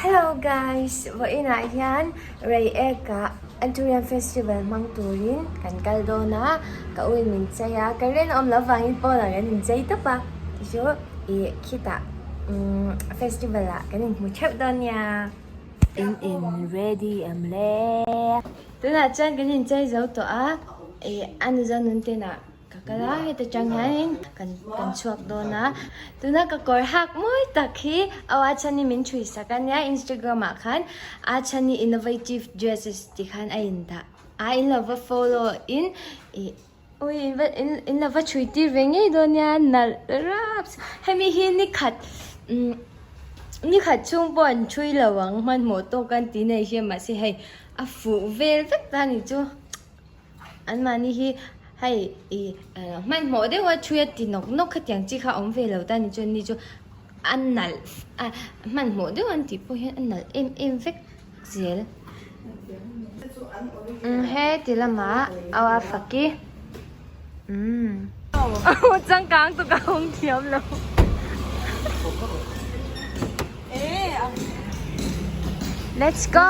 Hello guys, vawiinah hian Reiek ah Anthurium Festival hmang turin kan kal dawn a, ka u in min chei a, ka rinawm loh vangin pawnah kan inchei tawp a, tichu ih khitah umm festival ah kan inhmu theuh dawn nia. In in ready em le? Tunah chuan kan inchei zo tawh a, ih a nuzo nun tenah Ka kal a, heta tang hianin kan kan chhuak dawn a, tuna ka kawr hak mawi tak hi aw a chhani min thui sak a nia Instagram ah khan a chhani innovative dresses tih khan a in dah a in lo va follow in ih ui in va in in lo va chhui tir ve ngei dawn nia nalh raps hemi hi ni khat umm ni khat chhung pawh an thui lo ang hmanhmawh tawk an tih nei hria mahse hei a fuh vel vek ta ni chu. Anmahni hi hei ih hmanhmawh deuha thui a ti nawk nawk khatiang chi kha awm ve lo ta ni chuan ni chu a nalh a hmanhmawh deuh an tih pawh hian a nalh em em vek zel. Umm heti lamah au a fak i umm. Changkang chu ka hawng thiam lo. Let's go!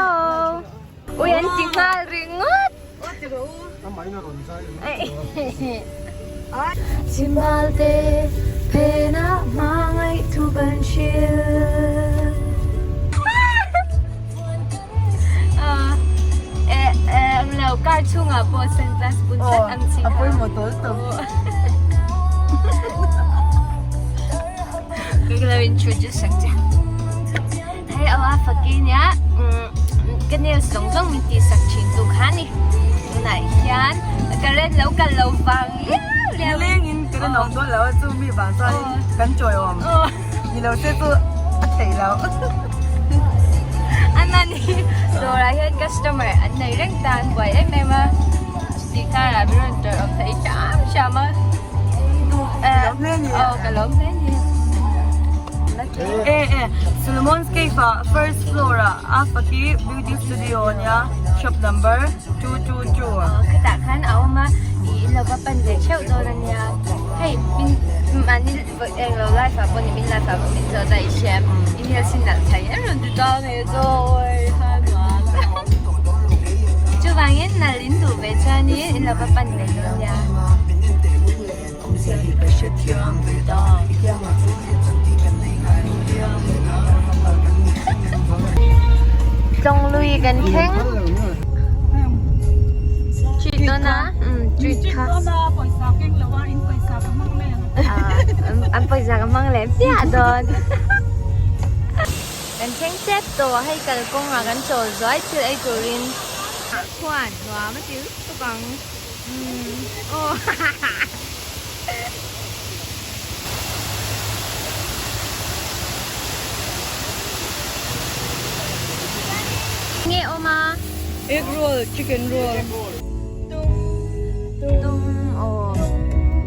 Ui an ti nghal ringawt. Chimbal te phenah hmangaih thu kan hrilh. Lo car chhungah pawh sunglass bun tlat ang chi kha. A pawimawh tawl tawp. Ka lo introduce ang che. Hei aw a faki nia ka nails zawng zawng min tih sak thin tu kha ni tunah hian ka ren lo kal lo vang liau liau Nileng in ka ren awm dawn lo a chu mi vang chuan kan chawi awm ni lo se chu a theih loh. An mahni dawrah hian customer an nei reng ta an buai em em a chutih karah min rawn chawi awm thei hram hram a. Aw ka lawm hle ni. E e Solomon's Cave ah first floor ah a Faki Beauty Studio ania shop number 222. Aw khatah khan a awm a ih in lo va pan ve theuh dawn ania hei min mahni eng lo live ah pawh ni min live ah pawh min zawt a i hria em i nails hi nalh thei em rawn ti ta mai a chaw awi ha nuam chuvangin nalh in duh ve chuanin in lo va pan ve dawn nia. Tlawng lui kan thleng Treat dawn a umm treat kha an pawisa ka hmang leh hmiah dawn Kan thleng tep tawh hei kalkawng ah kan chawl zuai thil ei turin khuan nuam a ti lutuk ang. Nge awm a? Egg roll, chicken roll. Tum aw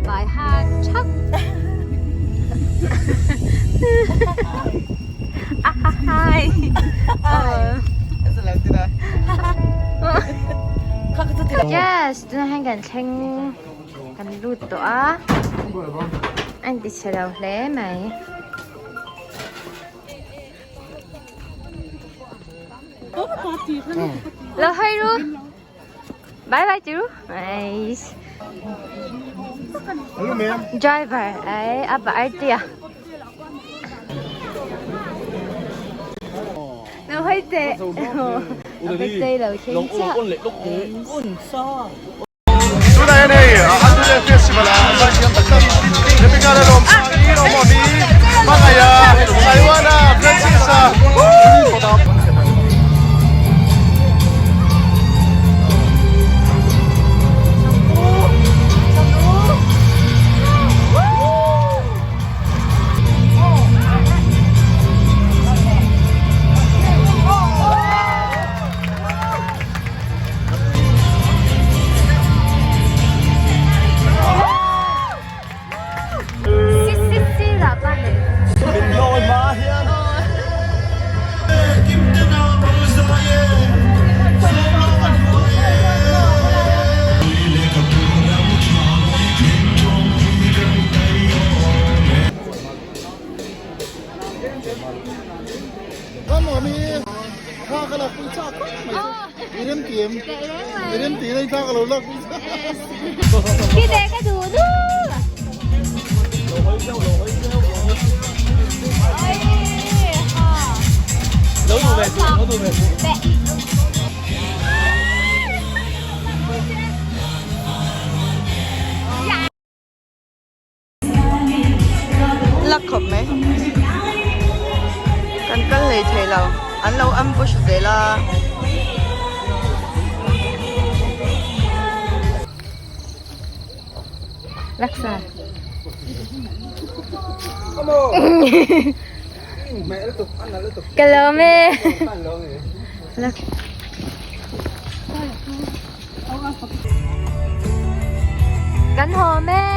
by heart thak. Hi. Yes, tunah hian kan thleng kan lut tawh a a inti chhe lo hle mai. Lo hawi ru bye bye chu nice driver ấy a pa artia Lo hawi teh a birthday lo thleng chiah. Tunah hian hei Anthurium Festival ah an zaithiam tak tak Rebecca Lalawmsangi, Romawmi, Hmangaia, Saiwana, Francis-a Awmawmi thla ka lak pui chak khawp mai che. I rem ti em? I rem ti na i thla ka lo lak pui chak. Kite ka duh nu. Lo duh ve suh, lo duh ve suh. Lak khawp mai kan kal hlei thei lo an lo ambush zel a. Laksa. Ka lawm e. Kan haw mek.